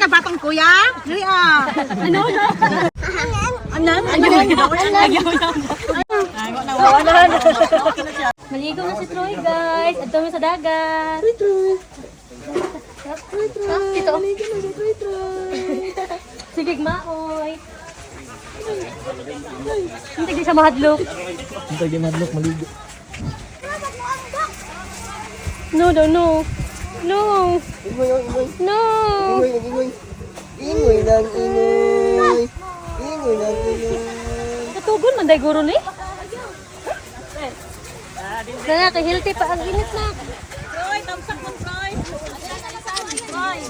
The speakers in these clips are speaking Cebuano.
na batong kuya? Dili ah. Ano? Ano? Ano? Maligo na si Troy, guys. Adto mi sa dagat. Troy, Troy. Troy, Troy. Dito. Maligo na si Troy, Troy. Sige, maoy. Hindi di siya mahadlok. Hindi tayo madlok maligo. No, no, no. No. Ingoy, oh, ingoy. No. Ingoy, nag ingoy. Ingoy lang ingoy. Ingoy lang ingoy. Katugon man day guro ni. Sana kay healthy pa ang init na. Troy, tamsak mo, Troy. Troy.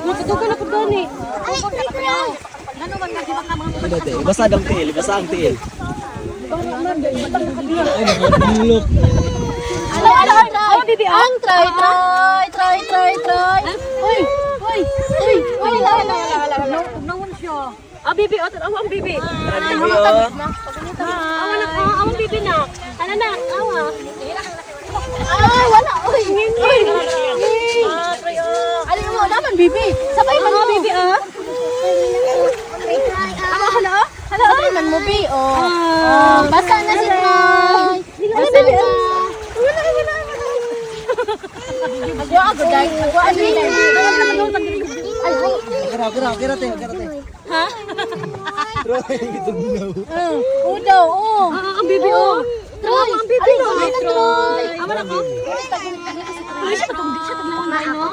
Nakatugon na pud gani. Ano man nga di ba ka mga Ano te? Basa ang tiil, basa ang tiil. Ay, nakadulok. Ala ala ala bibi ah. Ang try, try, try, try, try. Uy, uy, uy, uy, wala, wala, wala, wala. Tugnawan siya. Ah, bibi, oh, awa ang bibi. Bibi, oh. Awa na, oh, awang bibi na. Ano na, awa. Ay, wala, uy. Uy, uy. Alin mo, wala man, bibi. Sabay man mo, Bibi, ah. Hala, hala. Sabay man mo, bi. Oh. Oh, basa na si Troy. Basa na. Wala, wala, wala. Agwa, agwa, day. Agwa, agwa, day. Ay, ay. Kira, kira, kira te, kira te. Ha? Troy, gitugnaw. Udaw, oh. Ah, ang bibi, oh. Troy, Ang bibi, alin, oh. alin, Troy. Awa na ko. Ay, siya patong, siya tugnawan na, no?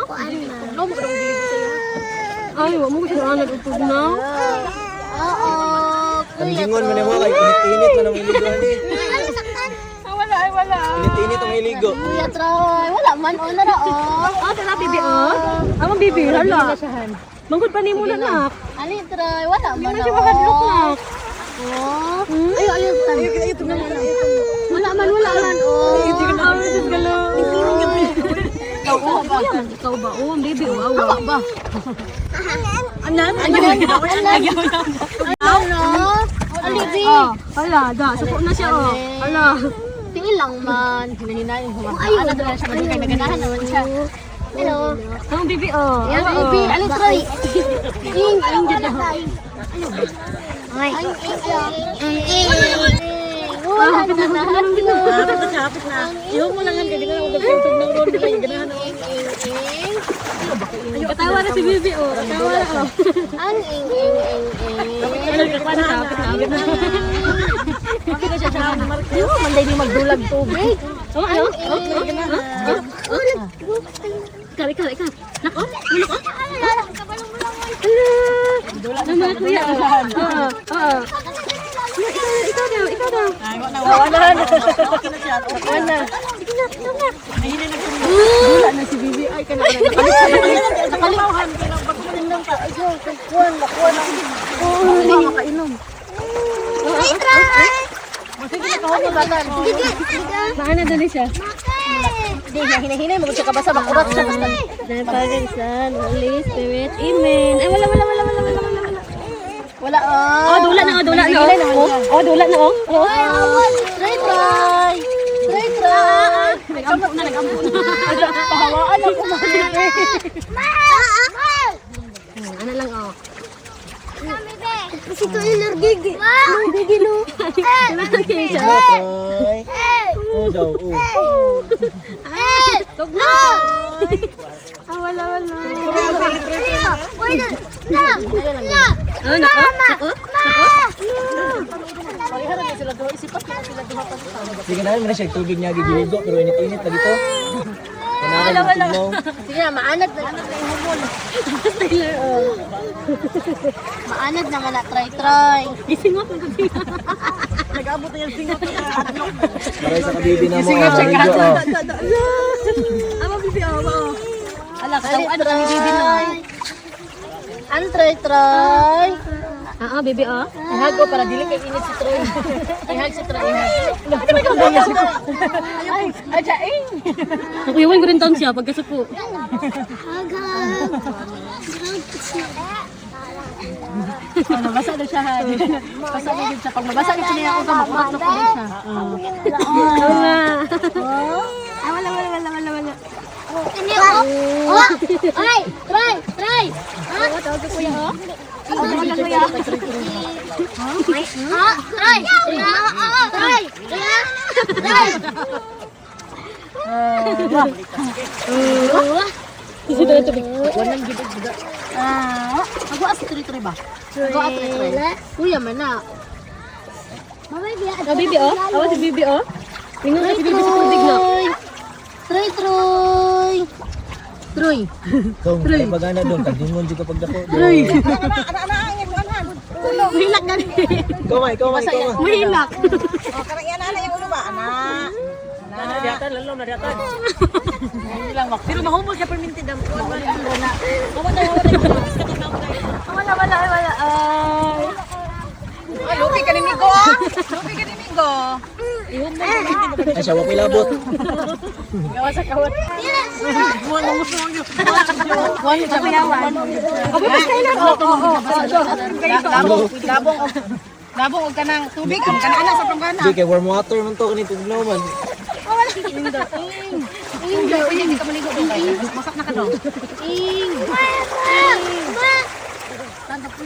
Ay, wa mo siya anad og tugnaw. Oo. Kuya Tanggingon man mo kay init-init man ang iligo ani. Wala, ay wala. Init-init ang iligo. Kuya Troy, wala man, oh, nara, oh. Oh, tara bibi, oh. Awang bibi, hala. Manggod pa nimo na, nak. Ali, Troy, wala man, Hindi na siya makadlok, nak. Oh. Ayo, ayo, wala man, wala man, oh. Ay, Diyos galo. Ikaw ba? Ikaw ba? Oh, ang baby, oh, awa. Ba? Ano? Ano? Ano? Ali, bi. Oh, hala, da. Suko na siya, oh. Hala. Tingin lang man. Hinahinayin ko. Ano na siya, man, kay naganahan naman siya. Hello. Ang baby, oh. Yan, Awa, bi. oh. Ali, Troy. Ing, ing, dyan na. Ay, ing, ing, ing. Wala na na. Hapit na siya, hapit na. Yung mo lang ang gagawin ako nagtugtog ng road ko ganahan ako. Ing, ing, ing. Katawa na si baby, oh. Katawa na, oh. Ang ing, ing, ing, ing. Ano, katawa na, hapit na, hapit na. Di mo man ni magdulag tubig. Oh, ano? Oh, oh, oh, oh. Ikaw, ikaw, ikaw. Nako, nako. Hala. Ano mga kuya? Oo, oo. Ikaw, ikaw daw, ikaw daw. Ay, wala na. Okay na siya. Okay na. Sige na, ikaw na. Mahina na siya. Wala na si Bibi. Ay, kana na. Nakalimutan ka ng pagkulang ka. Ay, kuwan, nakuha na. Oo, makainom. Maana dali siya. Hindi, hinahinay mo siya kabasa makurat siya basta. The Father, Son, Holy Spirit. Amen. Ay, wala, wala, wala, wala, wala, wala, wala. Wala oh. Oh, dula na, oh, dula na, oh. Oh, oh, dula na, oh. Oh. Try try. Try try. Nag-ampo na, nag-ampo na. Pahawaan ako man. Ano lang, oh. Laki siya. Troy. Oh daw, oh. Tugnaw. Ah, wala, wala. Oh, nako, nako, nako. Sige na, man siya tubig niya gigiligo pero init-init lagi to. Wala, wala. Sige na, maanad na. Taylor, oh. Maanad na nga na try try. Gisingot ng gabi. Nag-abot na yung singot na. Maray sa kabibi na mo. ah, Maligo, oh. Ama, bibi, oh, oh. Ala, Ali, katawan na kami bibi na. try. Ang try try. Ah, ah, bibi, oh. Ihag ko para dili kay init si Troy. Ihag si Troy. Ihag. Ay, ay, jaing. Nakuyawan ko rin taon siya pagkasuko. Oh, nabasa na siya. Basa na yun siya. Pag mabasa na siya niya ako, makulat na ko siya. Wala. Ah, wala, wala, wala, wala, wala. Ano oh? Oh! Ay! Try! Try! Ah, tawag ko kuya, oh. Wala, kuya. Ah, try! Ah, try! Try! Ah, agawa sa tri-tri ba? Agawa tri-tri. Kuya man na. Oh, baby, oh. Awa si baby, oh. Tingnan si baby sa tubig, no? Troy, Troy. Troy. Dong, ay bagana dong, kadingon jud ka pagdako. Troy. Mahilak gani. Kamay, kamay, kamay. Mahilak. Nadiyatan, lalom, nadiyatan. Pero mahumol siya perminti dam. Wala, wala. Wala, Wala, wala, wala. Ay. Ay, lupi ka ni Migo, ah! Lupi ka ni Migo! Ay, siya wa labot. Gawa sa kawat. Labong, labong, og kanang tubig, ang kanang ana sa panggana. Di kay warm water man to kani tugnaw man. Uy, hindi ka maligo doon. Masak na ka doon.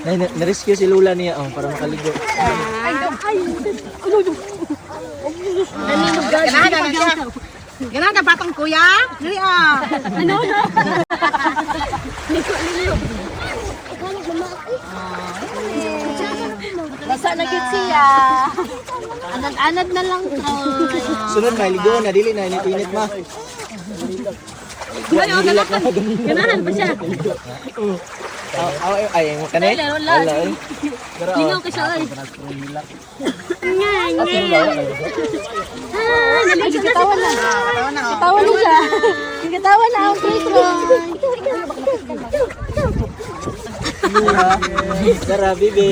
Nay, na-rescue si Lula niya oh, para makaligo. Ganahan na siya. Ganahan ka batang kuya? Dili ah. Basa na gid siya. Anad-anad na lang, Troy. Sunod may ligo na dili na init-init ma. Ganahan Ganahan pa siya. Aw, ay, ay, mo kani? Wala, wala. ay. Lingaw ka siya, ay. Nga, nga. Ah, naligo na si Troy. Katawa na siya. Katawa na ang Troy, Troy. Tara, bibi.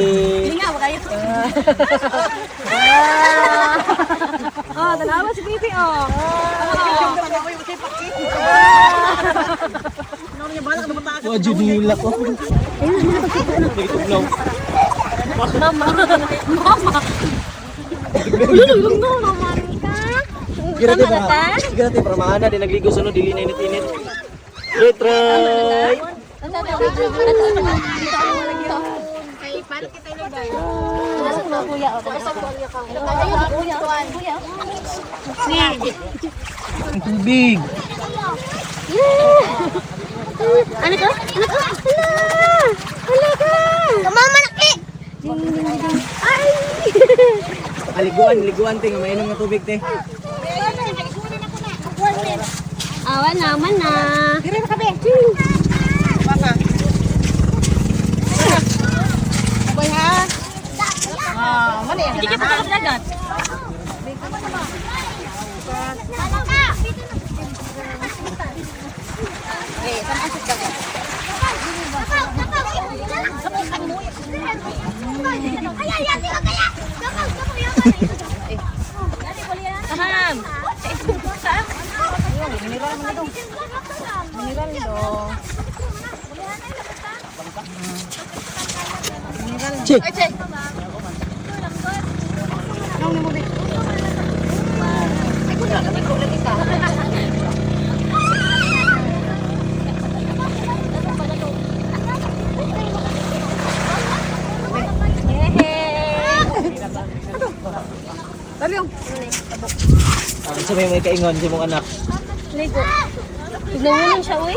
Lingaw kayo. Oh, tanawa si baby, oh. Wa jud nilak ko. Tugnaw. Mama. Mama. Ulo, ulo, no, naman ka. Gira Tama na ta? Gira te para maana di nagligo sunod dili na init-init. Troy, Troy. Ang tubig. Ano to? Ano to? Hala! Hala ka! Mama laki. Ay! Aliguan, liguan te nga mainom nga tubig te. Awa naman na. Dili na kabe. Baka. Boy ha. Ah, mali Hindi ka pa sa dagat. Aham. Che. Ang sa may kaingon si mong anak. Ligo. Tignan mo lang siya, uy.